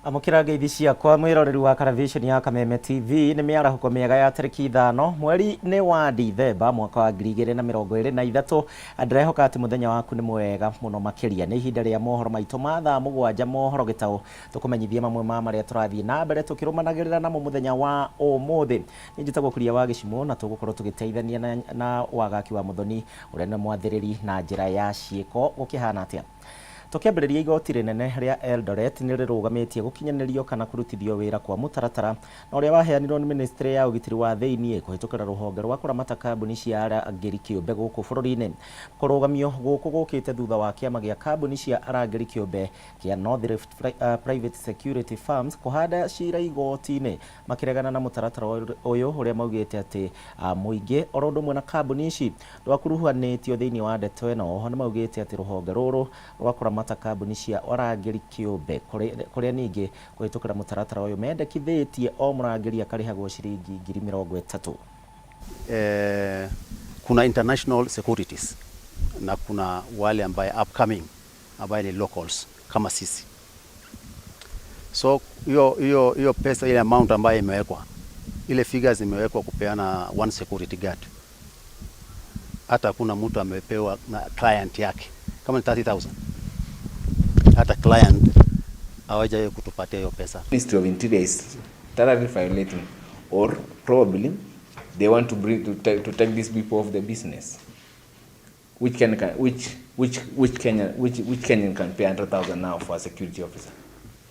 Amũkĩra ngeithi ciakwa mwĩroreri wa karavisheni ya Kameme TV. Nĩ mĩarahũko mĩega ya tarĩki 5 mweri nĩ wa Dithemba mwaka wa 2023. Ndĩrehoka atĩ mũthenya waku nĩ mwega mũno makĩria. Nĩ ihinda rĩa mohoro maitũ ma thaa 7, mohoro gĩtaũ, tũkũmenyithie mamwe ma marĩa tũrathiĩ na mbere tũkĩrũmanagĩrĩra namo mũthenya wa ũmũthĩ. Niĩ njĩtagwo Kuria wa Gĩcimũ na tũgũkorwo tũgĩteithania na Wagaki wa Mũthoni ũrĩa nĩ mwathĩrĩri na njĩra ya ciĩko. Gũkĩhana atĩa? Tũkĩambĩrĩria, igoti rĩnene rĩa Eldoret nĩ rĩrũgamĩtie gũkinyanĩrio kana kũrutithio wĩra kwa mũtaratara na ũrĩa waheanirwo nĩ ministry ya ũgitĩri wa thĩiniĩ kũhĩtũkĩra rũhonge rwa kũramata kambuni cia arangĩri kĩũmbe gũkũ bũrũri-inĩ. Kũrũgamio gũkũ gũkĩte thutha wa kĩama gĩa kambuni cia arangĩri kĩũmbe kĩa North Rift Private Security Firms kũhanda cira igoti-inĩ makĩregana na mũtaratara ũyũ ũrĩa maugĩte atĩ mũingĩ oro ũndũ ũmwe na kambuni ici ndwakuruhanĩtio thĩinĩ wa ndeto ĩno. Oho nĩ maugĩte atĩ rũhonge rũrũ rwa kũramata kambuni cia arangĩri kĩũmbe kũrĩa ningĩ kũhĩtũkĩra mũtaratara ũyũ mendekithĩtie o mũrangĩri akarĩhagwo ciringi 30,000. Kuna international securities na kuna wale ambaye upcoming ambaye ni locals kama sisi. So hiyo pesa, ile amount ambayo imewekwa, ile figures imewekwa kupeana one security guard, hata hakuna mtu amepewa na client yake kama ni 30,000, hata client hawajawahi kutupatia hiyo pesa. Ministry of Interior is thoroughly violating, or probably they want to bring to take these people off the business. Which can, can which Kenyan which Kenyan can pay 100,000 now for a security officer?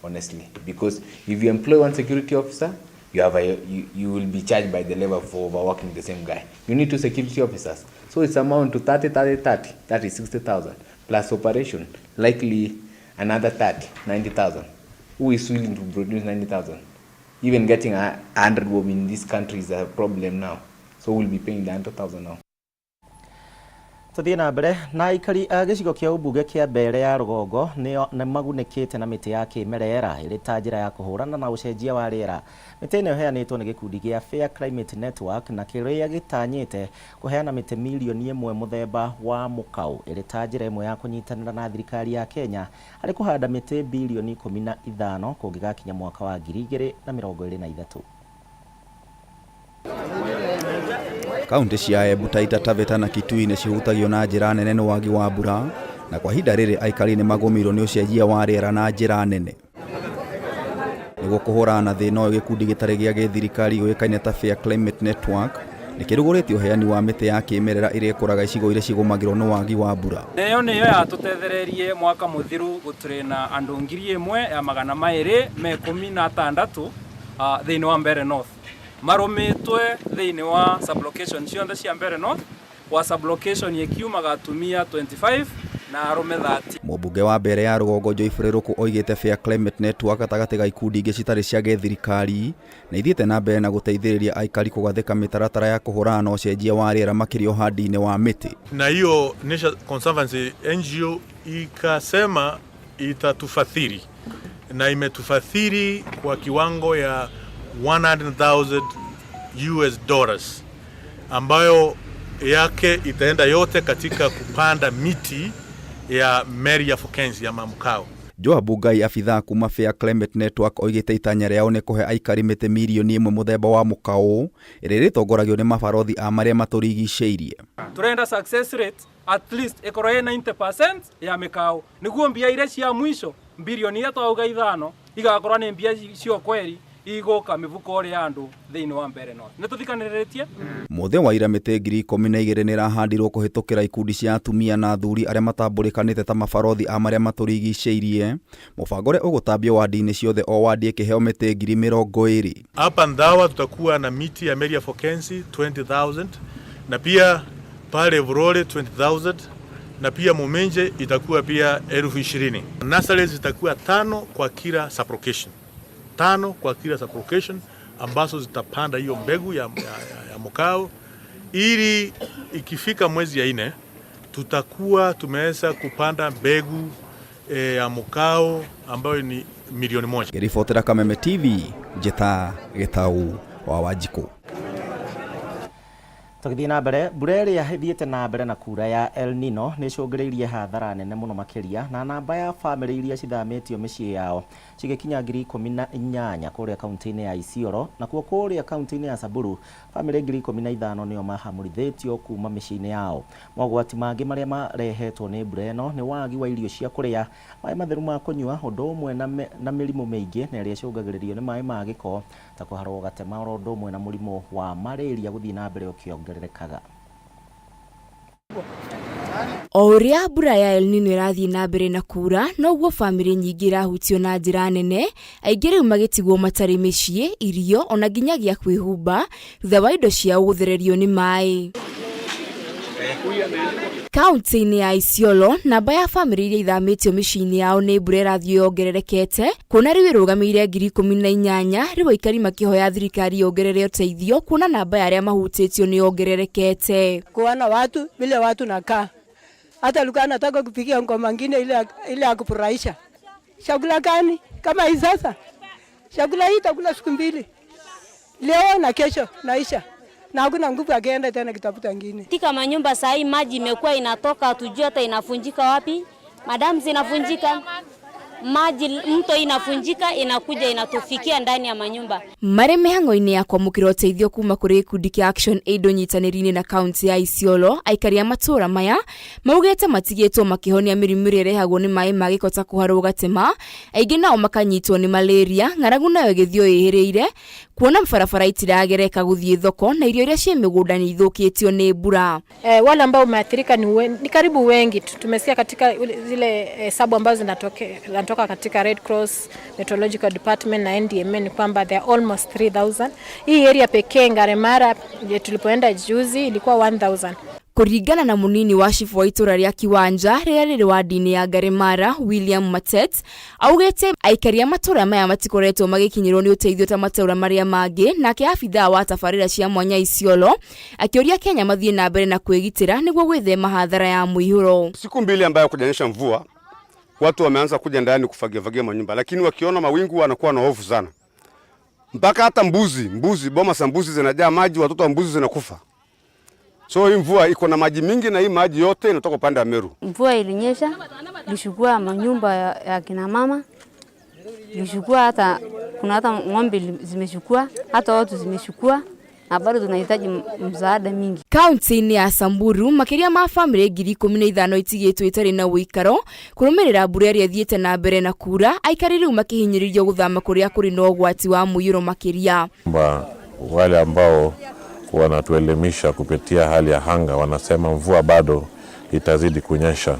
Honestly, because if you employ one security officer, you will be charged by the labor for overworking the same guy. You need two security officers, so it's amount to 30, 30, 30. That is 60,000 plus operation, likely another 30, 90,000. Who is willing to produce 90,000? Even getting 100 bob in this country is a problem now. So we'll be paying the 100,000 now. Tuthiĩ na mbere na aikari a gĩcigo kĩa ũmbunge kĩa Mbeere ya rũgongo nĩ magunĩkĩte na mĩtĩ ya kĩmerera ĩrĩ ta njĩra ya kũhũrana na ũcenjia wa rĩera. Mĩtĩ ĩno ĩheanĩtwo nĩ gĩkundi gĩa Fair Climate Network na kĩrĩa gĩtanyĩte kũheana mĩtĩ 1 million mũthemba wa mũkaũ ĩrĩ ta njĩra ĩmwe ya kũnyitanĩra na thirikari ya Kenya harĩ kũhanda mĩtĩ 15 bilioni kũngĩgakinya mwaka wa 2023. Kaunti cia Embu, Taita Taveta na Kitui nĩ cihutagio na njĩra nene nĩ wagi wa mbura, na kwa ihinda rĩrĩ aikari nĩ magũmĩirwo nĩ ũcenjia wa rĩera na njĩra nene. Nĩguo kũhũrana na thĩna ũyũ, gĩkundi gĩtarĩ gĩa gĩthirikari gĩũĩkaine ta Fair Climate Network nĩ kĩrugũrĩtie ũheani wa mĩtĩ ya kĩmerera ĩrĩa ĩkũraga icigo iria cigũmagĩrwo nĩ wagi wa mbura. Ĩyo nĩyo yatũtethererie mwaka mũthiru gũtũrĩna andũ 1216 thĩinĩ wa Mbeere North, marũmĩtwe thĩinĩ wa sublocation ciothe cia Mbeere North, wa sublocation ĩkiumaga atumia 25 na arũme 30. Mũmbunge wa Mbeere ya rũgongo Joyfrey Rũkũ oigĩte Fair Climate Network gatagatĩ ga ikundi ingĩ citarĩ cia gĩthirikari nĩ ithiĩte na mbere na gũteithĩrĩria aikari kũgathĩka mĩtaratara ya kũhũrana na ũcenjia wa rĩera, makĩria ũhandi-inĩ wa mĩtĩ. Na hiyo Nature Conservancy NGO ikasema itatufadhili na imetufadhili kwa kiwango ya 100,000 US dollars ambayo yake itaenda yote katika kupanda miti ya Melia fokensis ama mkao. Joab Ngai, abithaa kuma Fair Climate Network, oigĩte itanya rĩao nĩ kũhe aikari mĩtĩ 1 million mũthemba wa mũkaũ ĩrĩa ĩrĩtongoragio nĩ mabarothi a marĩa matũrigicĩirie. Turenda success rate at least ĩkorwo ĩ 90% ya mĩkaũ, nĩguo mbia iria cia mwisho bilioni iria twauga 5 igakorwo nĩ mbia cio kweri igũka mĩbuko ĩrĩa ya andũ thĩinĩ wa Mbeere North. Nĩ tũthikanĩrĩtie. Mũthĩ wa ira mĩtĩ 12,000 nĩ ĩrahandirwo kũhĩtũkĩra ikundi cia atumia na athuri arĩa matambũrĩkanĩte ta mabarothi a marĩa matũrigicĩirie, mũbango ũrĩa ũgũtambio wandi-inĩ ciothe, o wandi ĩkĩheo mĩtĩ 20,000. Hapa Ndhawa tutakuwa na miti ya Melia fokensis 20,000 na pia pale Evurore 20,000 na pia Muminji itakuwa pia 20,000. Nurseries zitakuwa tano kwa kila sublocation, tano kwa kila sublocation ambazo zitapanda hiyo mbegu ya mkao ili ikifika mwezi ya 4 tutakuwa tumeweza kupanda mbegu ya mkao ambayo ni 1 milioni. Ngĩribotera Kameme TV, njĩta Gĩtau wa Wanjikũ. Tũgĩthiĩ na mbere, mbura ĩrĩa ĩthiĩte na mbere na kura ya El Nino nĩ ĩcũngĩrĩirie hathara nene mũno makĩria, na namba ya bamĩrĩ iria cithamĩtio mĩciĩ yao cigĩkinya 18,000 kũrĩa kaunti-inĩ ya Isiolo. Nakuo kũrĩa kaunti-inĩ ya Samburu bamĩrĩ 15,000 nĩo mahamũrithĩtio kuma mĩciĩ-inĩ yao. Mogwati mangĩ marĩa marehetwo nĩ mbura ĩno nĩ wagi wa irio cia kũrĩa, maĩ matheru ma kũnyua, ũndũ ũmwe na mĩrimũ mĩingĩ na ĩrĩa ĩcũngagĩrĩrio nĩ maĩ ma gĩko ta kũharwo gatema, oro ũndũ ũmwe na mũrimũ wa malaria gũthiĩ na mbere ũkĩongererekaga. O ũrĩa mbura ya El Nino ĩrathiĩ na mbere na kura, noguo bamĩrĩ nyingĩ irahutio na njĩra nene, aingĩ rĩu magĩtigwo matarĩ mĩciĩ, irio ona nginyagia kwĩhumba thutha wa indo ciao gũthererio nĩ maĩ. Kaunti-inĩ ya Isiolo, namba ya bamĩrĩ iria ithamĩtio mĩciĩ-inĩ yao nĩ mbura ĩrathiĩ yongererekete, kuona rĩu ĩrũgamĩire 18,000, rĩu aikari makĩhoya thirikari yongerere ũteithio kuona namba ya arĩa mahutĩtio nĩ yongererekete. Kuona watu vile watu nakaa, hata alikuwa anataka kupigia ngoma ngine ile ya kufurahisha. Chakula gani kama hii sasa? Chakula hii itakula siku mbili, leo na kesho naisha, na hakuna nguvu akienda tena kitafuta ngine. Katika manyumba saa hii maji imekuwa inatoka, hatujui hata inafunjika wapi. Madamu zinafunjika, maji mto inafunjika, inakuja inatufikia ndani ya manyumba. Marĩ mĩhang'o-inĩ ya kwamũkĩra ũteithio kuma kũrĩ gĩkundi kĩa Action Aid ũnyitanĩri-inĩ na kaunti ya Isiolo, aikari a matũũra maya maugĩte matigĩtwo makĩhonia mĩrimũ ĩrĩa ĩrehagwo nĩ maĩ ma gĩko ta kũharwo gatema, aingĩ nao makanyitwo nĩ malaria, ng'aragu nayo ĩgĩthiĩ ĩhĩrĩire kuona barabara itiragereka gũthiĩ thoko na irio iria ciĩ mĩgũnda nĩ ithũkĩtio nĩ mbura. Wale ambao wameathirika ni karibu wengi. Tumesikia katika zile hesabu ambazo zinatoka katika Red Cross, Meteorological Department na NDMA ni kwamba there are almost 3000. Hii area pekee Ngaremara tulipoenda juzi ilikuwa 1000. Kũringana na mũnini wa cibũ wa itũra rĩa Kiwanja rĩrĩa rĩrĩ wadi-inĩ ya Ngaremara, William Matet, augĩte aikari a matũra maya matikoretwo magĩkinyĩrwo nĩ ũteithio ta matũra marĩa mangĩ. Nake abithaa wa tabarĩra cia mwanya Isiolo akĩũria Kenya mathiĩ na mbere na kwĩgitĩra nĩguo gwĩthema hathara ya mũihũro. Siku mbili ambayo kujanyesha mvua, watu wameanza kuja ndani kufagia manyumba, lakini wakiona mawingu wanakuwa na hofu sana. Mpaka hata mbuzi, boma za mbuzi zinajaa maji, watoto wa mbuzi zinakufa. So hii mvua iko na maji mingi na hii maji yote inatoka upande wa Meru. Mvua ilinyesha, ilishukua manyumba ya kina mama, ilishukua hata kuna hata ng'ombe zimeshukua, hata watu zimeshukua, na bado tunahitaji msaada mingi. Kaunti-inĩ ya Samburu makĩria ma bamĩrĩ 15,000 itigĩtwo itarĩ na ũikaro kũrũmĩrĩra mbura ĩrĩa ĩthiĩte na mbere na kura, aikari rĩu makĩhinyĩrĩrio gũthama kũrĩa kũrĩ na ũgwati wa mũiyũro makĩria. Wale ambao wanatuelimisha kupitia hali ya anga wanasema mvua bado itazidi kunyesha,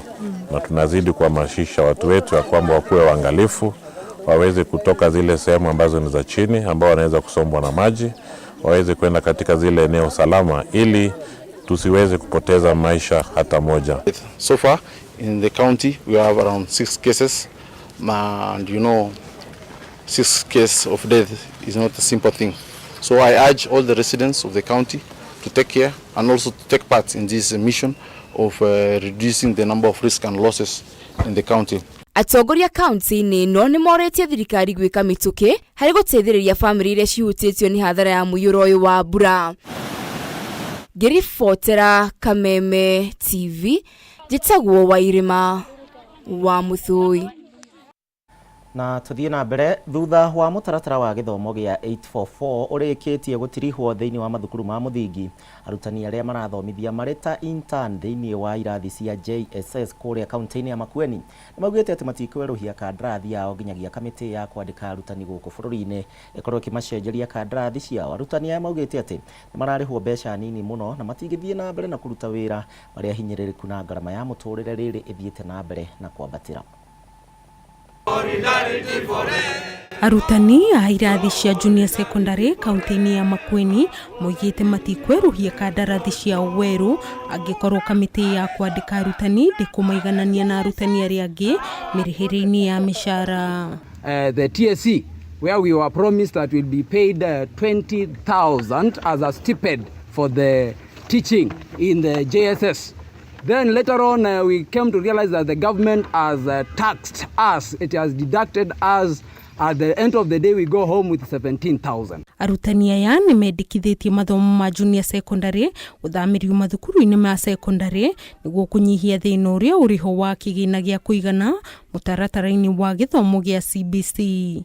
na tunazidi kuhamasisha watu wetu ya kwamba wakuwe waangalifu, waweze kutoka zile sehemu ambazo ni za chini ambao wanaweza kusombwa na maji, waweze kwenda katika zile eneo salama ili tusiweze kupoteza maisha hata moja. So far in the county we have around 6 cases, and you know 6 cases of death is not a simple thing. So I urge all the residents of the county to take care and also to take part in this mission of reducing the number of risks and losses in the county. Atongoria kaunti-inĩ ĩno nĩ morĩtie thirikari gwĩka mĩtũkĩ harĩ gũteithĩrĩria bamĩrĩ iria cihutĩtio nĩ hathara ya mũiyũro ũyũ wa mbura. Ngĩribotera Kameme TV, njĩtagwo Wairĩma wa Mũthũi. Na tuthiĩ na mbere, thutha wa mũtaratara wa gĩthomo gĩa 844 ũrĩkĩtie gũtirihwo thĩinĩ wa mathukuru ma mũthingi, arutani arĩa marathomithia marĩ ta intern thĩinĩ wa irathi cia JSS kũrĩa kaunti-inĩ ya Makueni nĩ maugĩte atĩ matikwerũhia kandarathi yao nginyagia kamĩtĩ ya kwandĩka arutani gũkũ bũrũri-inĩ ĩkorwo ĩkĩmacenjeria kandarathi ciao. Arutani aya maugĩte atĩ nĩ mararĩhwo mbeca nini mũno na matingĩthiĩ na mbere na kũruta wĩra marĩa hinyĩrĩrĩku na ngarama ya mũtũrĩre rĩrĩ ĩthiĩte na mbere na kwambatĩra. Arutani a irathi cia junior secondary kaunti-inĩ ya Makueni moigĩte matikwerũhia kandarathi ciao werũ angĩkorwo kamĩtĩ ya kwandĩka arutani ndĩkũmaiganania na arutani arĩa angĩ mĩrĩhĩre-inĩ ya mĩcara. The TSC, where we were promised that we'll be paid 20,000 as a stipend for the teaching in the JSS. Then later on we came to realize that the government has taxed us. It has deducted us At the end of the day, we go home with 17,000. Arutani aya nĩ mendekithĩtie mathomo ma junior secondary gũthamĩrio mathukuru-inĩ ma secondary nĩguo kũnyihia thĩna ũrĩa ũrĩho wa kĩgĩna gĩa kũigana mũtaratara-inĩ wa gĩthomo gĩa CBC.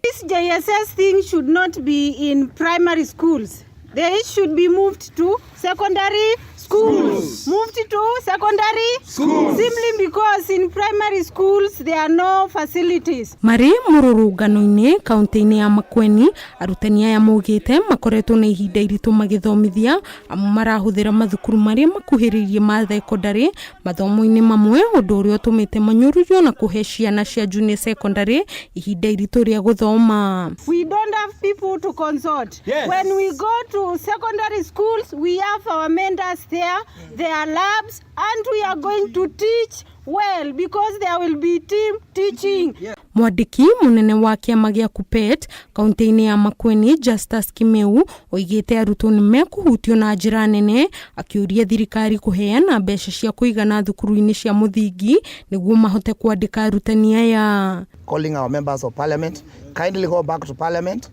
This JSS thing should not be in primary schools. They should be moved to secondary schools. Moved to secondary schools. Simply because in primary schools there are no facilities. Marĩ mũrũrũngano-inĩ kaunti-inĩ ya Makueni, arutani aya maugĩte makoretwo na ihinda iritũ magĩthomithia amu marahũthĩra mathukuru marĩa makuhĩrĩirie ma thekondarĩ mathomo-inĩ mamwe, ũndũ ũrĩa ũtũmĩte manyũrũrio na kũhe ciana cia junior secondary ihinda iritũ rĩa gũthoma. We don't have people to consult. Yes. When we go to secondary schools, we have our mentors there, there are labs, and we are going to teach well because there will be team teaching. Mwandĩki mũnene wa kĩama gĩa KUPPET kaunti-inĩ ya Makueni Justus Kimeu oigĩte arutwo nĩ mekũhutio na njĩra nene, akĩũria thirikari kũheana mbeca cia kũigana thukuru-inĩ cia mũthingi nĩguo mahote kwandĩka arutani aya. Calling our members of parliament, kindly go back to parliament,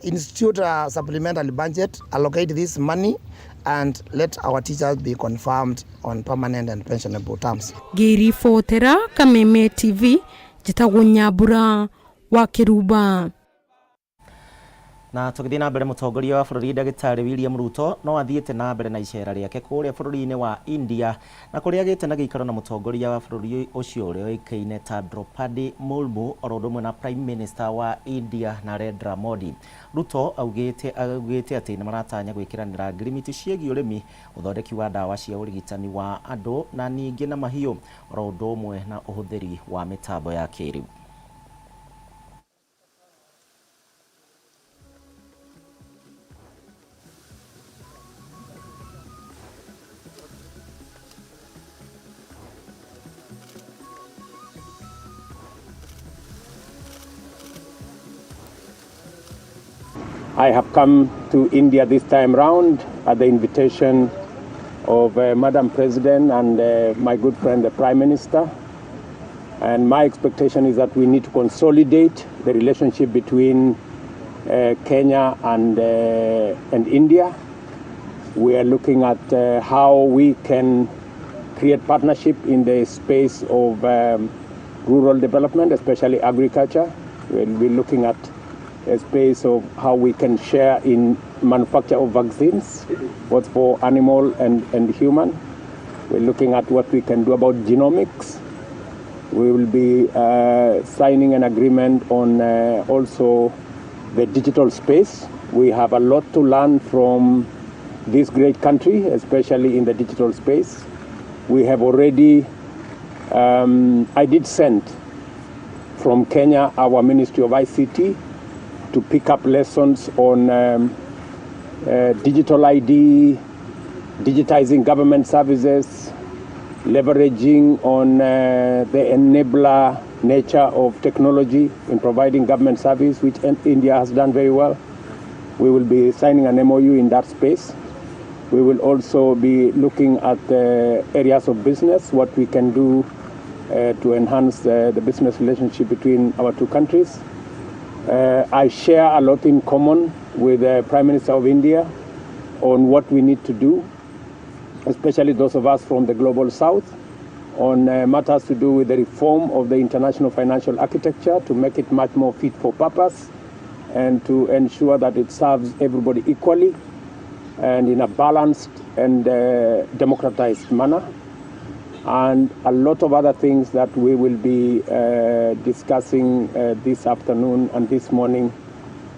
institute a supplementary budget, allocate this money, and let our teachers be confirmed on permanent and pensionable terms. Ngĩribotera Kameme TV, njĩtagwo Nyambura wa Kĩrumba. Na tũgĩthiĩ na mbere, mũtongoria wa bũrũri ndagĩtarĩ William Ruto no athiĩte na mbere na icera rĩake kũrĩa bũrũri-inĩ wa India, na kũrĩa agĩte na gĩikaro na mũtongoria wa bũrũri ũcio ũrĩa ũĩkaine ta Draupadi Murmu, oro ũndũ ũmwe na Prime Minister wa India Narendra Modi. Ruto augĩte augĩte atĩ nĩ maratanya gwĩkĩranĩra ngirimiti ciĩgiĩ ũrĩmi, ũthondeki wa ndawa cia ũrigitani wa andũ na ningĩ na mahiũ, oro ũndũ ũmwe na ũhũthĩri wa mĩtambo ya kĩrĩu. I have come to India this time round at the invitation of Madam President and my good friend, the Prime Minister. And my expectation is that we need to consolidate the relationship between Kenya and India. We are looking at how we can create partnership in the space of rural development, especially agriculture. We'll be looking at a space of how we can share in manufacture of vaccines, both for animal and human. We're looking at what we can do about genomics. We will be signing an agreement on also the digital space. We have a lot to learn from this great country, especially in the digital space. We have already, I did send from Kenya our Ministry of ICT to pick up lessons on digital ID, digitizing government services, leveraging on the enabler nature of technology in providing government service, which India has done very well. We will be signing an MOU in that space. We will also be looking at areas of business, what we can do to enhance the business relationship between our two countries. I share a lot in common with the Prime Minister of India on what we need to do, especially those of us from the Global South, on matters to do with the reform of the international financial architecture to make it much more fit for purpose and to ensure that it serves everybody equally and in a balanced and democratized manner, and a lot of other things that we will be discussing this afternoon and this morning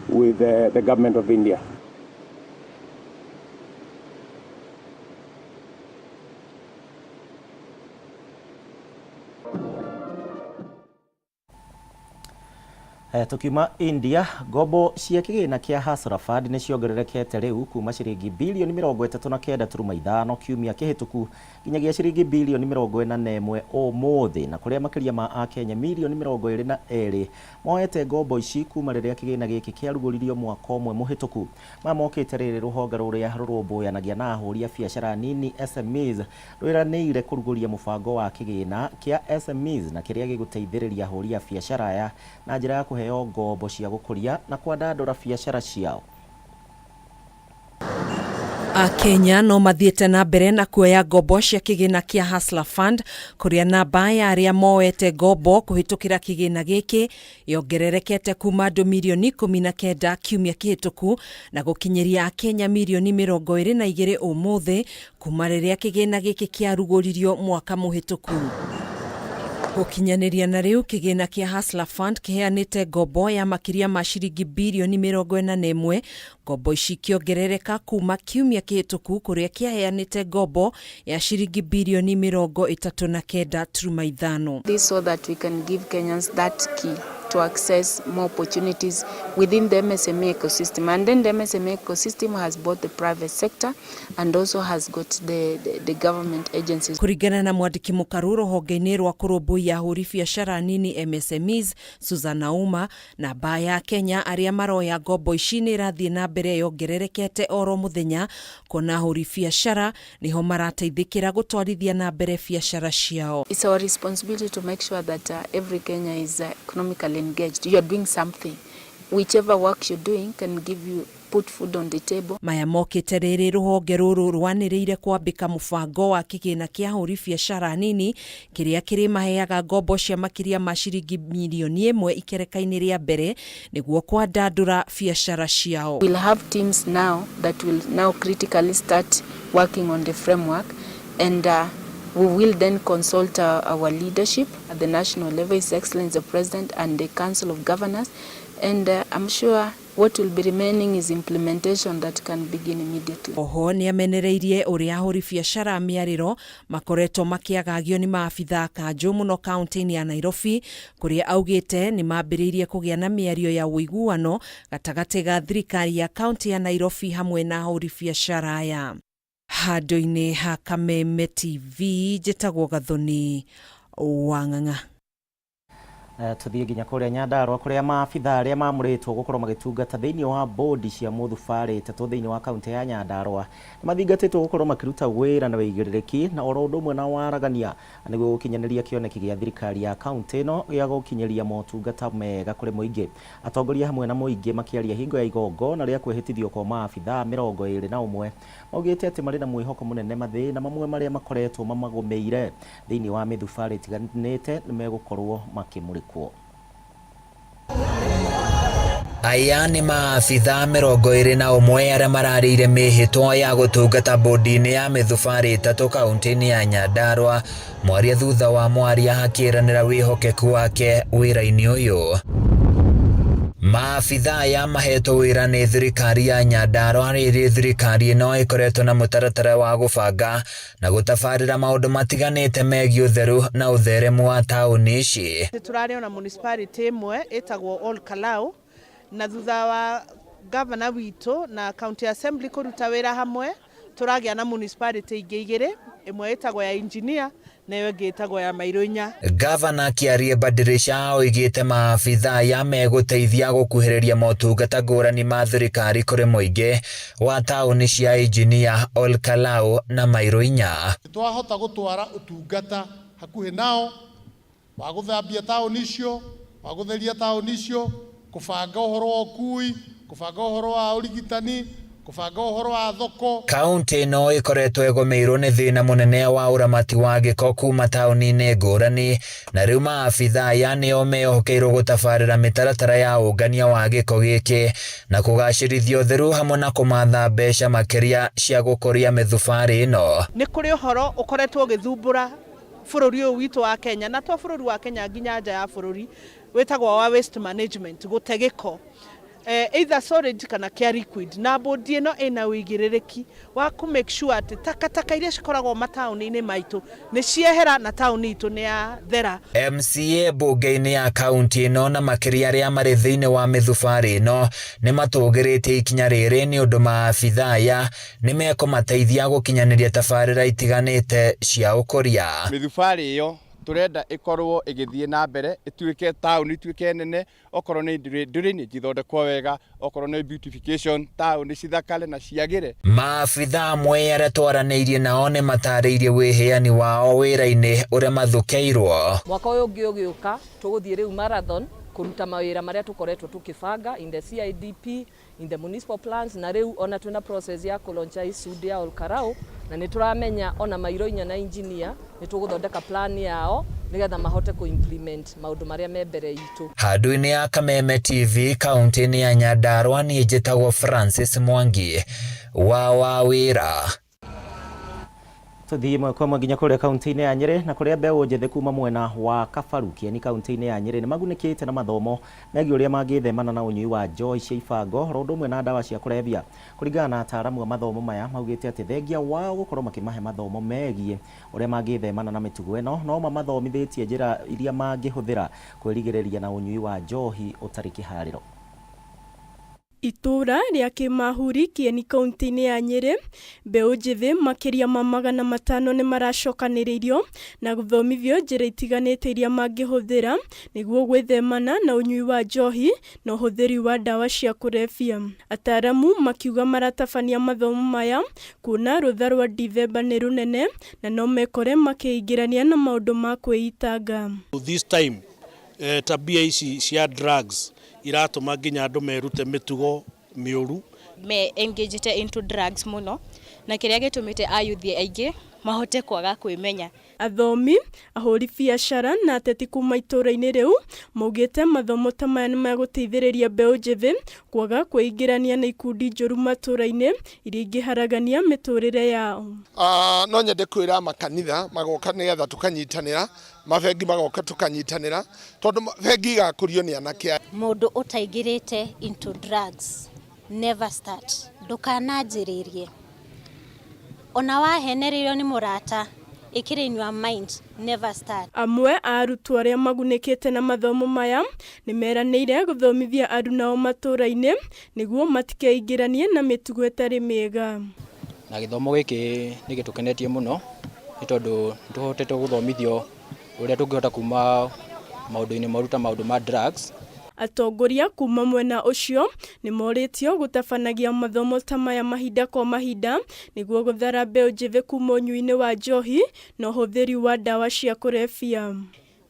with the government of India. Tukiuma India, ngombo cia kĩgĩna kĩa Hustler Fund nĩ ciongererekete rĩu kuma ciringi bilioni 39.5 kiumia kĩhĩtũku nginyagia ciringi bilioni 41 ũmũthĩ, na kũrĩa makĩria ma akenya milioni 22 moete ngombo ici kuma rĩrĩa kĩgĩna gĩkĩ kĩarugũririo mwaka ũmwe mũhĩtũku. Maya mokĩte rĩrĩ rũhonge rũrĩa rũrũmbũyanagia na ahũri a biacara nini SMEs rwĩranĩire kũrugũria mũbango wa kĩgĩna kĩa SMEs, na kĩrĩa gĩgũteithĩrĩria ahũri a biacara aya na njĩra ya kũhe kũheo ngombo cia gũkũria na kwandandũra biacara ciao. Akenya no mathiĩte na mbere na kuoya ngombo cia kĩgĩna kĩa Hustler Fund, kũrĩa namba ya arĩa moete ngombo kũhĩtũkĩra kĩgĩna gĩkĩ yongererekete kuma andũ mirioni 19 kiumia kĩhĩtũku na gũkinyĩria Akenya mirioni 22 ũmũthĩ kuma rĩrĩa kĩgĩna gĩkĩ kĩarugũririo mwaka mũhĩtũku. Gũkinyanĩria na rĩu, kĩgĩna kĩa Hustler Fund kĩheanĩte ngombo ya makĩria ma ciringi birioni 41, ngombo ici ikĩongerereka kuma kiumia kĩhĩtũku kũrĩa kĩaheanĩte ngombo ya ciringi birioni 39.5. This so that we can give Kenyans that key to access more opportunities within the MSME ecosystem. And then the MSME ecosystem has both the private sector and also has got the government agencies. Kũringana na mwandĩki mũkaru rũhonge-inĩ rwa kũrũmbũiya ahũri biacara nini MSMEs, Susan Auma, namba ya Kenya arĩa maroya ngombo ici nĩ ĩrathiĩ na mbere yongererekete oro mũthenya, kuona ahũri biacara nĩho marateithĩkĩra gũtwarithia na mbere biacara ciao. It's our responsibility to make sure that every Kenya is economically engaged. You are doing something. Whichever work you're doing can give you put food on the table. Maya mokĩte rĩrĩ rũhonge rũrũ rwanĩrĩire kwambĩka mũbango wa kĩgĩna kĩa ahũri biacara nini kĩrĩa kĩrĩmaheaga ngombo cia makĩria ma ciringi mirioni 1 ikereka-inĩ rĩa mbere nĩguo kwandandũra biacara ciao. We'll have teams now that will now critically start working on the framework, and we will then consult our leadership at the national level, His Excellency the President and the Council of Governors, and I'm sure what will be remaining is implementation that can begin immediately. Oho nĩ amenereirie ũrĩa ahũri biacara a mĩarĩro makoretwo makĩagagio nĩ maabitha a kanjũ mũno kaunti-inĩ ya Nairobi, kũrĩa augĩte nĩ mambĩrĩirie kũgĩa na mĩario ya ũiguano gatagatĩ ga thirikari ya kaunti ya Nairobi hamwe na ahũri biacara aya. Handũ-inĩ ha Kameme TV, njĩtagwo Gathoni Wang'ang'a. Tuthiĩ nginya kũrĩa Nyandarua, kũrĩa maabitha arĩa mamũrĩtwo gũkorwo magĩtungata thĩinĩ wa bodi cia mũthubarĩ 3 thĩinĩ wa kaunti ya Nyandarua nĩ mathingatĩtwo gũkorwo makĩruta wĩra na wĩigĩrĩrĩki na oro ũndũ ũmwe na waragania nĩguo gũkinyanĩria kĩoneki gĩa thirikari ya kaunti ĩno gĩa gũkinyĩria motungata mega kũrĩ mũingĩ. Atongoria hamwe na mũingĩ makĩaria hingo ya igongona rĩa kwĩhĩtithio kwa maabitha 21 maugĩte atĩ marĩ na mwĩhoko mũnene mathĩna mamwe marĩa makoretwo mamagũmĩire thĩinĩ wa mĩthubarĩ ĩtiganĩte nĩ megũkorwo makĩmũrĩkwo. Aya nĩ maabitha 21 arĩa mararĩire mĩhĩtwa ya gũtungata bodi-inĩ ya mĩthubarĩ 3 kaunti-inĩ ya Nyandarua, mwaria thutha wa mwaria akĩranĩra wĩhokeku wake wĩra-inĩ ũyũ. Maabitha aya mahetwo wĩra nĩ thirikari ya Nyandarua rĩrĩ thirikari ĩno ĩkoretwo na mũtaratara wa gũbanga na gũtabarĩra maũndũ matiganĩte megiĩ ũtheru na ũtheremu wa taũni ici. Tũrarĩ ona municipality ĩmwe ĩtagwo Ol Kalou, na thutha wa governor witũ na county assembly kũruta wĩra hamwe tũragĩa na municipality ingĩ igĩrĩ, ĩmwe ĩtagwo ya engineer na ĩyo ĩngĩ ĩtagwo ya Mairũ 4. Gavana Kiarie Badirisha oigĩte maabitha aya megũteithia gũkuhĩrĩria motungata ngũrani ma thirikari kũrĩ mũingĩ wa taũni cia Engineer, Ol Kalou na Mairũ 4. Twahota gũtwara ũtungata hakuhĩ nao wa gũthambia taũni icio, wa gũtheria taũni icio, kũbanga ũhoro wa ũkui, kũbanga ũhoro wa ũrigitani, kũbanga ũhoro wa thoko. Kaunti ĩno ĩkoretwo ĩgũmĩirwo nĩ thĩna mũnene wa ũramati wa gĩko kuma taũni-inĩ ngũrani, na rĩu maabitha aya nĩo mehokeirwo gũtabarĩra mĩtaratara ya ũngania wa gĩko gĩkĩ na kũgacĩrithia ũtheru hamwe na kũmatha mbeca makĩria cia gũkũria mĩthubarĩ ĩno. Nĩ kũrĩ ũhoro ũkoretwo ũgĩthumbũra bũrũri ũyũ witũ wa Kenya, na to bũrũri wa Kenya nginya nja ya bũrũri, wĩtagwo wa waste management, gũte gĩko, either solid kana kĩa liquid, na bodi ĩno ĩna ũigĩrĩrĩki wa kũ make sure atĩ takataka iria cikoragwo mataũni-inĩ maitũ nĩ ciehera na taũni itũ nĩ yathera. MCA mbunge-inĩ ya kaunti ĩno na makĩria arĩa marĩ thĩinĩ wa mĩthubarĩ ĩno nĩ matũgĩrĩtie ikinya rĩrĩ nĩ ũndũ maabitha aya nĩ mekũmateithia gũkinyanĩria tabarĩra itiganĩte cia ũkũria. Mĩthubarĩ ĩyo tũrenda ĩkorwo ĩgĩthiĩ na mbere, ĩtuĩke taũni, ĩtuĩke nene, okorwo nĩ drainage ithondekwo wega, okorwo nĩ beautification taũni cithakare na ciagĩre. Maabitha amwe arĩa twaranĩirie nao nĩ matarĩirie wĩheani wao wĩra-inĩ ũrĩa mathukeirwo. Mwaka ũyũ ũngĩ ũgĩũka tũgũthiĩ rĩu marathon Kuruta mawira maria tukoretwo tukibanga in the CIDP, in the municipal plans, na riu ona twina process ya kulauncha icundu ya Olkarau, na nĩ tũramenya ona mairo inya na engineer nĩ tũgũthondeka plan yao nĩgetha mahote ku implement maũndũ marĩa me mbere itũ. Handũ-inĩ ya Kameme TV kaunti-inĩ ya Nyandarua, niĩ njĩtagwo Francis Mwangi wa Wawĩra. Tuthiĩ ĩmwe kwa ĩmwe nginya kũrĩa kaunti-inĩ ya Nyĩrĩ, na kũrĩa mbeũ njĩthĩ kuma mwena wa Kabaru Kĩeni kaunti-inĩ ya Nyĩrĩ nĩ magunĩkĩte na mathomo megiĩ ũrĩa mangĩthemana na ũnyui wa njohi cia ibango oro ũndũ ũmwe na ndawa cia kũrebia. Kũringana na ataaramu a mathomo maya, maugĩte atĩ thengia wao gũkorwo makĩmahe mathomo megiĩ ũrĩa mangĩthemana na mĩtugo ĩno, no mamathomithĩtie njĩra iria mangĩhũthĩra kwĩrigĩrĩria na ũnyui wa njohi ũtarĩ kĩharĩro. Itũũra rĩa Kĩmahũri Kĩeni kaunti-inĩ ya Nyĩrĩ, mbeũ njĩthĩ makĩria ma 500 nĩ maracokanĩrĩirio na gũthomithio njĩra itiganĩte iria mangĩhũthĩra nĩguo gwĩthemana na ũnyui wa njohi na ũhũthĩri wa ndawa cia kũrebia. Ataaramu makiuga maratabania mathomo maya kuona rũtha rwa Dithemba nĩ rũnene na no mekore makĩingĩrania na maũndũ ma kwĩitanga. This time tabia ici cia drugs iratũma nginya andũ merute mĩtugo mĩũru. Me engaged into drugs mũno, na kĩrĩa gĩtũmĩte ayuthi aingĩ mahote kwaga kwĩmenya. Athomi, ahũri biacara na ateti kuma itũũra-inĩ rĩu maugĩte mathomo ta maya nĩmegũteithĩrĩria mbeũ njĩthĩ kwaga kwĩingĩrania na ikundi njũru matũũra-inĩ iria ingĩharagania mĩtũrĩre yao. No nyende kwĩra makanitha magoka nĩgetha tũkanyitanĩra, mabengi magoka tũkanyitanĩra, tondũ bengi igakũrio nĩ anake aya. Mũndũ ũtaingĩrĩte into drugs, never start, ndũkananjĩrĩrie. Ona wahenereirio nĩ mũrata, ĩkĩra in your mind, never start. Amwe a arutwo arĩa magunĩkĩte na mathomo maya nĩ meranĩire gũthomithia arunao matũũra-inĩ nĩguo matikeingĩranie na mĩtugo ĩtarĩ mĩega. Na gĩthomo gĩkĩ nĩ gĩtũkenetie mũno nĩ tondũ nĩ tũhotete gũthomithio ũrĩa tũngĩhota kuma maũndũ-inĩ moru ta maũndũ ma drugs. Atongoria kuma mwena ũcio nĩ morĩtio gũtabanagia mathomo ta maya mahinda kwa mahinda nĩguo gũthara mbeũ njĩthĩ kuma ũnyui-inĩ wa njohi na ũhũthĩri wa ndawa cia kũrebia.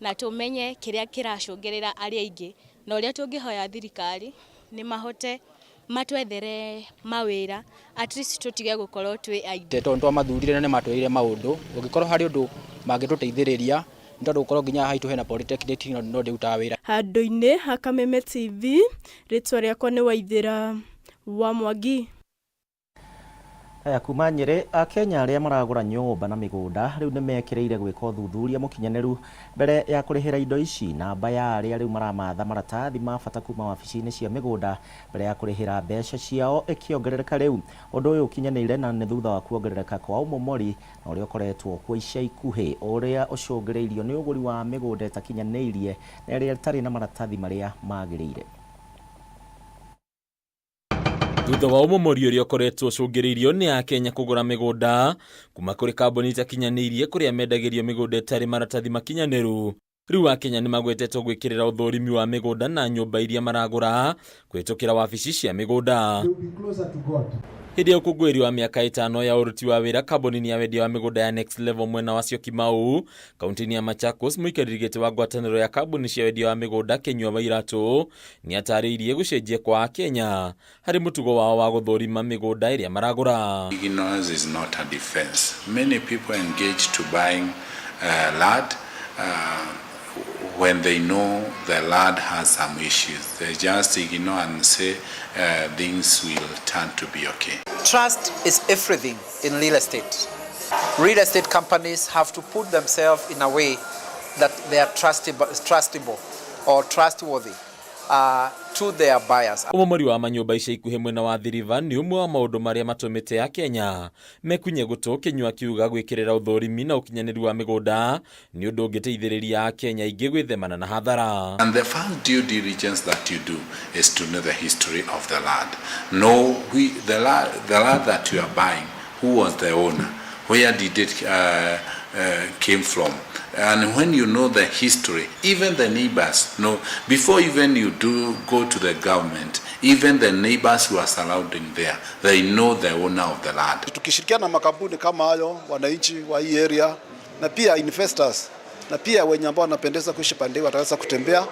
Na tũmenye kĩrĩa kĩracũngĩrĩra arĩa aingĩ, na ũrĩa tũngĩhoya thirikari nĩ mahote matwethere mawĩra, at least tũtige gũkorwo twĩ aingĩ. Tondũ twamathurire na nĩ matwĩrire maũndũ, ũngĩkorwo harĩ ũndũ mangĩtũteithĩrĩria, nĩ tondũ gũkorwo nginya haha haitũ hena polytechnic no ndĩrutaga wĩra. Handũ-inĩ ha Kameme TV, rĩtwa rĩakwa nĩ Waithĩra wa Mwangi. Aya kuma Nyĩrĩ, Akenya arĩa maragũra nyũmba na mĩgũnda rĩu nĩ mekĩrĩire gwĩka ũthuthuria mũkinyanĩru mbere ya kũrĩhĩra indo ici. Namba ya arĩa rĩu maramatha maratathi ma bata kuma wabici-inĩ cia mĩgũnda mbere ya kũrĩhĩra mbeca ciao ĩkĩongerereka rĩu. Ũndũ ũyũ ũkinyanĩire na nĩ thutha wa kuongerereka kwa ũmomori na ũrĩa ũkoretwo kuo ica ikuhĩ, ũrĩa ũcũngĩrĩirio nĩ ũgũri wa mĩgũnda ĩtakinyanĩirie na ĩrĩa ĩtarĩ na maratathi marĩa magĩrĩire. Thutha wa ũmomori ũrĩa ũkoretwo ũcũngĩrĩirio nĩ Akenya kũgũra mĩgũnda kuma kũrĩ kambuni itakinyanĩirie kũrĩa mendagĩrio mĩgũnda ĩtarĩ maratathi makinyanĩru, rĩu Akenya nĩ magwetetwo gwĩkĩrĩra ũthũrimi wa mĩgũnda na nyũmba iria maragũra kũhĩtũkĩra wabici cia mĩgũnda. Hĩndĩ ya ũkũngũĩri wa mĩaka 5 ya ũruti wa wĩra kambuni-inĩ ya wendia wa mĩgũnda ya Next Level mwena wa Syokimau kaunti-inĩ ya Machakos, mũikarĩri gĩtĩ wa ngwatanĩro ya kambuni cia wendia wa mĩgũnda Kinyua Wairatũ nĩ atarĩirie gũcenjia kwa Akenya harĩ mũtugo wao wa gũthũrima mĩgũnda ĩrĩa maragũra. Ignorance is not a defense. Many people engage to buying land when they know the land has some issues. They just ignore and say things will turn to be okay. Trust is everything in real estate. Real estate companies have to put themselves in a way that they are trustable or trustworthy to their buyers. Ũmomori wa manyũmba ica ikuhĩ mwena wa Athi River nĩ ũmwe wa maũndũ marĩa matũmĩte Akenya mekunye gũtũ, Kinyua akiuga gwĩkĩrĩra ũthũrimi na ũkinyanĩru wa mĩgũnda nĩ ũndũ ũngĩteithĩrĩria Akenya aingĩ gwĩthemana na hathara. And the first due diligence that you do is to know the history of the land. Know the land that you are buying, who was the owner, where did it came from. And when you know the history, even the neighbors know, before even you do go to the government, even the neighbors who are surrounding there, they know the owner of the land. Tukishirikiana na makampuni kama hayo, wananchi wa hii area na pia investors na pia wenye ambao wanapendeza kuishi pande wataweza kutembea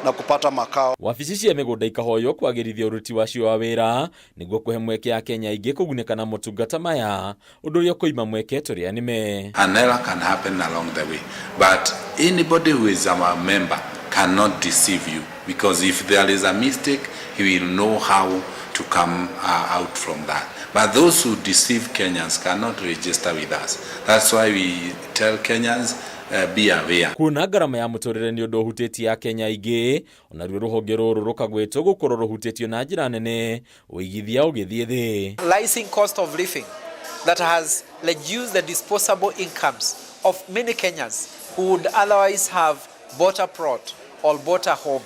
na kupata makao. Wabici cia mĩgũnda ikahoywo kwagĩrithia ũruti wacio wa wĩra nĩguo kũhe mweke Akenya aingĩ kũgunĩka na motungata maya, ũndũ ũrĩa ũkũima mweke tũrĩa nĩme. An error can happen along the way, but anybody who is our member cannot deceive you, because if there is a mistake, he will know how to come out from that. But those who deceive Kenyans cannot register with us. That's why we tell Kenyans, be aware. Kuona ngarama ya mũtũrĩre nĩ ũndũ ũhutĩtie Akenya aingĩ, onaruo rũhonge rũrũ rũkagwetwo gũkorwo rũhutĩtio na njĩra nene, ũigithia ũgĩthiĩ thĩ. Rising cost of living that has reduced the disposable incomes of many Kenyans who would otherwise have bought a plot or bought a home.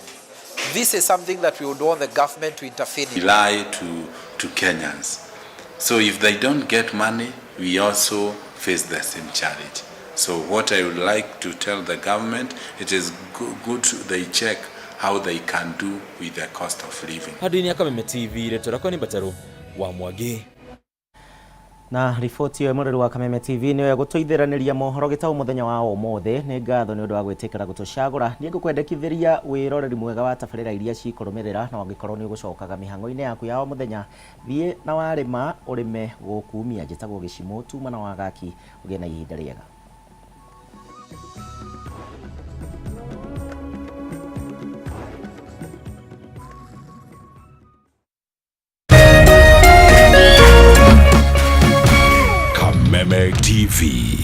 This is something that we would want the government to intervene in. We lie to Kenyans. So if they don't get money, we also face the same challenge. So what I would like to tell the government, it is good they check how they can do with the cost of living. Handũ-inĩ ya Kameme TV, rĩtwa rĩakwa nĩ Mbatarũ wa Mwangi. Na riboti ĩyo mwĩrori wa Kameme TV nĩyo ĩgũtũithĩranĩria mohoro gĩtaũ mũthenya wa ũmũthĩ. Nĩ ngatho nĩ ũndũ wa gwĩtĩkĩra gũtũcagũra. Niĩ ngũkwendekithĩria wĩroreri mwega wa tabarĩra iria cikũrũmĩrĩra, na angĩkorwo nĩ ũgũcokaga mĩhang'o-inĩ yaku ya o mũthenya, thiĩ na warĩma ũrĩme gũkumia. Njĩtagwo Gĩcimũ Tuma na Wagaki, ũgĩe na ihinda rĩega. Kameme TV.